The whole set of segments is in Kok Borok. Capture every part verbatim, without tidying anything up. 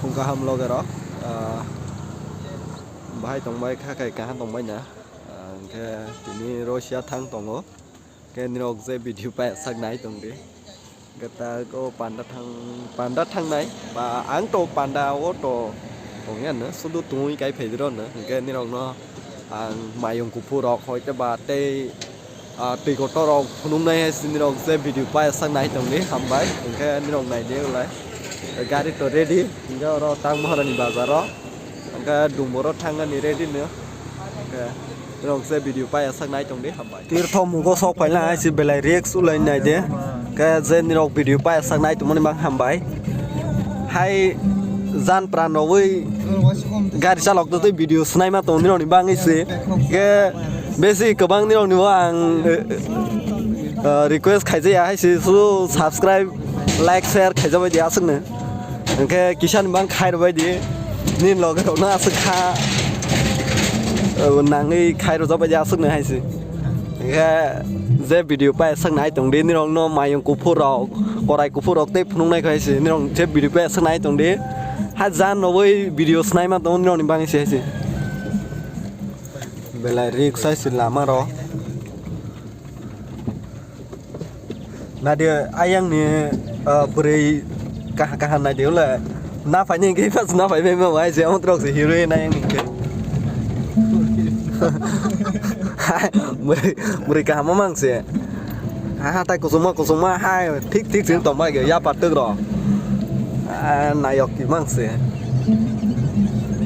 Kaham loge rok, ah, bahai tongbai kha khai kaham tongbai na, ah, hwnkhe tini Russia thang tongo, hwnkhe nirok je video paiya sak nai tong di, hwnkhe ta o panda thang, panda thang nai, ba ang to panda o to tong ya no, sudu tungwi kai phai di rw no, hwnkhe nirok no ang mayung kuphur rok hoi te ba tei Ah, twi kotor rok phunuknai hai se nirok je video paiya sak nai tong di, hambai. Hwnkhe nirok nai di ulai. Gari to ready, hwnkhe oro Tang Maharani bazar o. Hwnkhe Dumboro thangani ready no. Hwnkhe nirok je video paiya sak nai tong di, hambai. Tirtho mugo sok phaila hai se belai risk ulai nai de. Hwnkhe je nirok video paiya sak nai tongmani bang hambai. Hai jan pran rogwi gari chalok twi video swnai ma tong nirok ni bangwi se. Hwnkhe Besi kwbang nirok ni bo ang, eh, eh, request khaijaya hai se, su subscribe, like, share khaijabai di aswk no. Hwnkhe kisa ni bang khairwbai di, nini loge rok no aswk kha, eh, nangwi khairwjabai di aswk no hai se. Hwnkhe je video paiya sak nai tong di, nirok no mayung kuphur rok, korai kuphur rok tei phunuk nai kho hai se, nirok je video paiya sak nai tong di, ha jan rogwi video swnai ma tong nirok ni bangwi se hai se. Belai risk hai se lama rok. Naidi ayang ni, ah, bwrwi kaha kaha naidi ule. Na phaini hwnkhe pas na phai bai ma wai se amo trok se hero na ayang ni hwnkhe. Bwrwi, bwrwi kaham mang se. Ha, ha, tai kusuma, kusuma, hai, thik, thik, sing tong bai ya patuk rok. Ah, nayok ki mang se.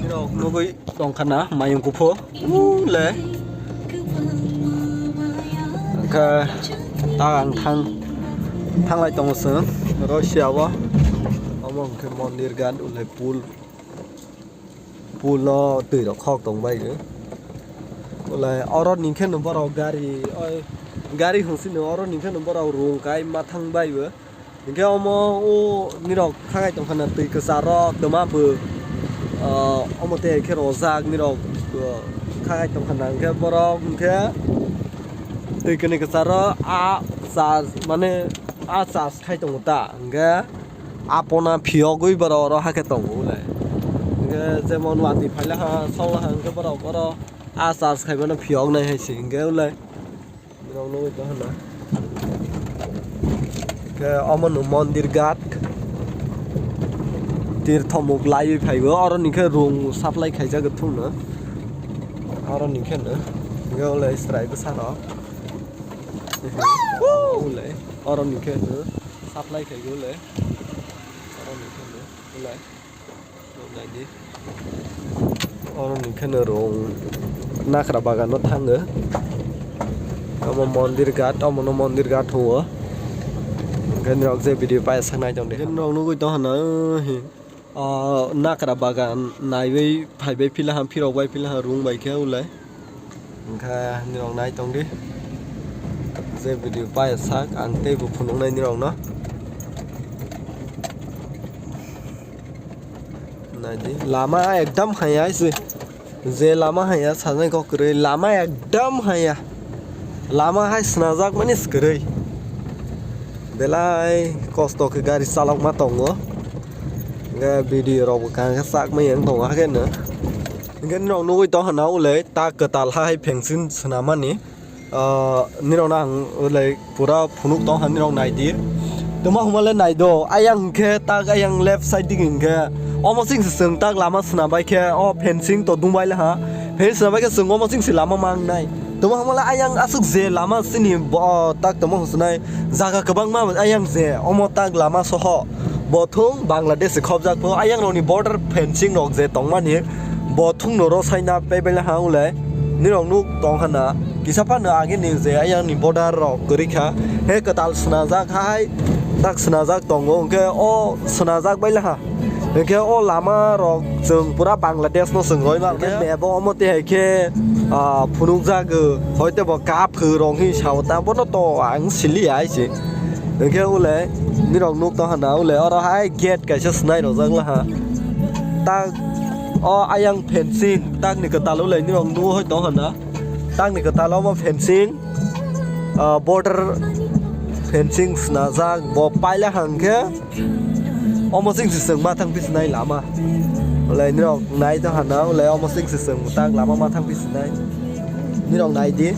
Rok nugui. Tongkhana mayung kuphur ule. Hwnkhe ta ang thang, thanglai tongo chwng Russia o. Omo hwnkhe Mondir Ghat ulai pool, pool o twi rok khok tong bai o. Ulai oro ni khe no borok gari, oi, gari hwnsino oro ni khe no borok rung kai ma thang bai o. Hwnkhe omo o nirok khagai tongkha na twi kwcharo twma bw, ah, omo tei khe rojak nirok, ah, khagai tongkha na hwnkhe borok hwnkhe twi kwnwi kwcharo a charge mane a charge khai tongo ta hwnkhe a pona phiyogwi borok oro hakhe tongo ulai hwnkhe jemon watwi phailaha songlaha hwnkhe borok oro a charge khaimano phiyoknai hai se hwnkhe ulai. Nirok nugui tongkha na. Khe omo no Mondir Ghat. Tirtho muk laiwi phaibo. Oro ni khe rung supply khaijak thung no. Oro ni khe no. Hwnkhe ulai chwrai bwsa rok. Ulai. Oro ni khe no. Supply khaigo ulai. Oro ni khe no. Ulai. Naidi. Oro ni kheno rung nakra bagan no thango. Omo Mondir Ghat, omo no Mondir Ghat huo. Hwnkhe nirok je video paisa nai tong di. Hwnkhe nirok nugui tongkha na, ah, nakra bagan naiwi phaibai phila ham, phirok bai phila ham, rung bai khe ulai. Hwnkhe nirok nai tong di. Je video paisa ang teibo phunuknai nirok no. Naidi, lama ekdam haya se. Je lama haya sajai kok kwrwi, lama ekdam haya. Lama hai swnajak mani se kwrwi. Belai kosto khe gari chalokma tongo. Hwnkhe video rok bo kaham khe chakmai wng tongo hakhe no. Hwnkhe norok nugui tongkha na ulai ta kwtal hai fencing swnamani. Ah, nirok no ang ulai pura phunuk tong ha, nirok nai di. Tongma hwnma le nai do, ayang hwnkhe tak ayang left side digi hwnkhe omo chwng se chwng tak lama swnam bai khe o fencing to dung bai le ha. Fencing swnam bai khe chwng omo chwng se lama mang nai. Tongma hwnma le ayang aswk je lama chini bo, oh, tak tongma hwnsa nai jaga kwbangma ayang je omo tak lama soho. Bo thung Bangladesh se khobjak pho, ayang rokni border fencing rok je tongmani, bo thung no rw saina pebela ha ulai. Nirok nuk tong hana, kisa phano age ni je ayang ni border rok kwrwi kha, he kwtal swnajak hai, tak swnajak tongo, hwnkhe o swnajak bai laha. Hwnkhe o lama rok chwng pura Bangladesh no chwng roi ma, hwnkhe map o omo twi hai khe, ah, phunukjak, hoi tebo kap. Phwrwng hi sao ta bono to ang sili ai se. Hwnkhe ulai nirok nuk tong hana ulai oro hai gate kaisa swnai rojak laha. Tak o ayang fencing tak ni kwtal ulai nirok nuk hoi tong hana. Tak ni kwtal omo fencing, ah, border fencing swnajak bo paila hangkhe. Omo chwng se chwng ma thang pisinai lama. Ulai nirok nai to hana, ulai omo chwng se chwng tang lama ma thang pisinai. Nirok nai di.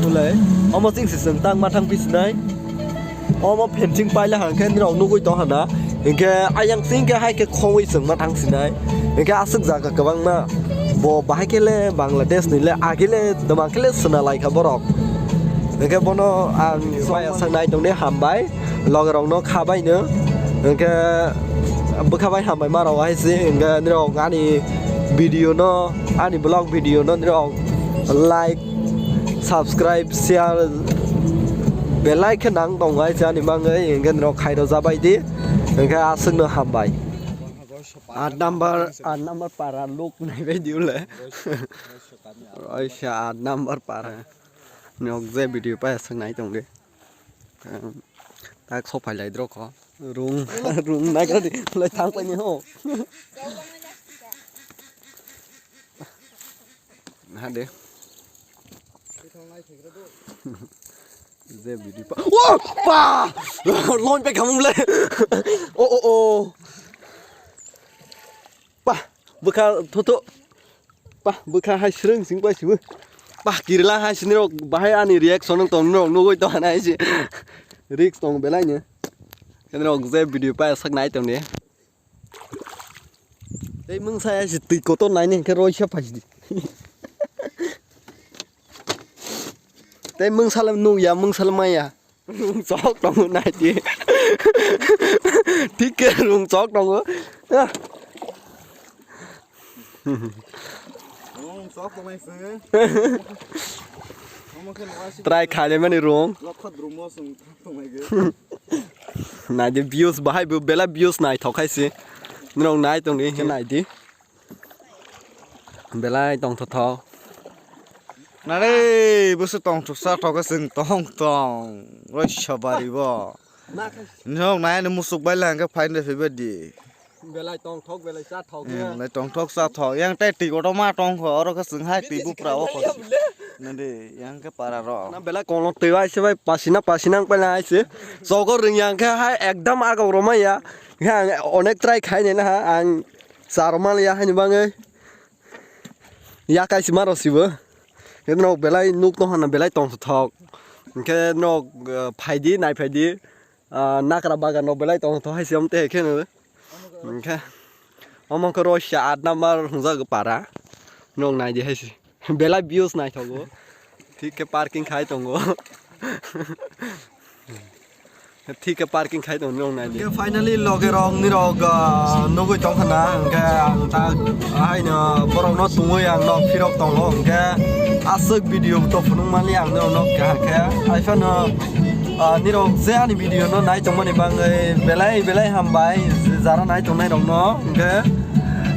Ulai omo chwng se chwng tang ma thang pisinai. Omo fencing paila hangkhe nirok nugui tong hana. Hinkhe ayang sing khe hai khe khongwi chwng ma thang sinai. Hinkhe aswk jaga kwbangma. Bo bahai khe le Bangladesh ni le agi le twmang khe le swnalai kha borok. Hinkhe bono ang maya sak nai tongdi hambai. Logerokno khabaino, hinkhe bwkha bai hambai ma rok hai se, hinkhe nirok ani video no, ani vlog video no nirok like, subscribe, share belai khe nang tongo hai se ani bagwi, hinkhe nirok khairok jabai di, hinkhe aswkno hambai. Aat number, aat number para luk naibai di ule. Oisa aat number para. Nok je video pai aswk nai tongdi. Tak sok phai lai drok kho. Rung, rung nagra di. Lai thang pai ni ho. Ha de. Je video pa. Wo! Pa! Lon pe khamung le. O, o, o. Pa! Bwkha thotho. Pah, bwkha hai swrwng sing pai sibo. Pah, kirila hai sini rok bahai ani reaction wng tong nok nugui tong hai se. Risk tong belai ni. Kene rok je video pai sak nai tong ni. Tei mungsa ya si twi kotor nai ni khe roi sa phai di. Tei mungsa lam nu ya, mungsa lam ya. Rung chok tongo nai di. Thik khe rung chok tongo. Ah. Rung chok tongnai se. Omo khe nwa si. Try khaile mani rung. Lokho drumo sung tongnai ge. Nai di views bahai bo bela views nai thok khai se. Nrong nai tong di khe nai di. Belai tongthothok. Nare, busu tongthoksa thok chwng tong tong. Roi sobari bo. Nok nai ni musuk bai lang khe fine de phaiba di. Belai tongthok, belai cha thok. Hmm, belai tongthok cha thok. Yang tai twi kotor ma tong kho, oro khe chwng hai twi bupra o kho. Nade, yang khe para ro. Na belai kono twi bai se bai pasina pasina ang pai lai se. Chokor ring yang khe hai ekdam agok ro ma ya. Khe ang onek try khai nai na ha ang. Charwk manliya haini bagwi. Yakai se maro sibo. Khe norok belai nuk tong hana belai tongthok. Hinkhe norok, ah, phaidi, nai phaidi. Ah, nakra bagan rok belai tongthok hai se omo tei khe no. Hinkhe omo khe Roisa aat number hwnjak para. Norok nai di hai se. Belai views naithogo. Thik khe parking khai tongo. Thik khe parking khai tongo, nirok nai di. Khe finally loge rok nirok, ah, nugui tong khna, hinkhe ang ta haino borok no tungui ang nok phirok tongo, hinkhe aswk video to phunuk mani ang norok no keha khe. Hai phano, ah, nirok je ani video no nai tongmani bagwi belai belai hambai, je jara nai tongnai rok no, hinkhe,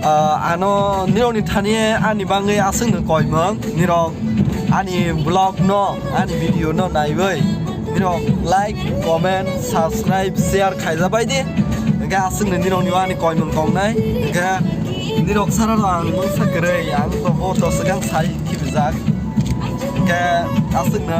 ah, ano nirok ni thani ani bagwi aswk no koimung, nirok ani vlog no, ani video no naiwi nirok like, comment, subscribe, share khaija bai di. Hinkhe aswk no nirok ni ani koimung tongnai. Hinkhe nirok sara no ang mungsa kwrwi, ang to bo to swkang sai khibijak. Hinkhe aswk no.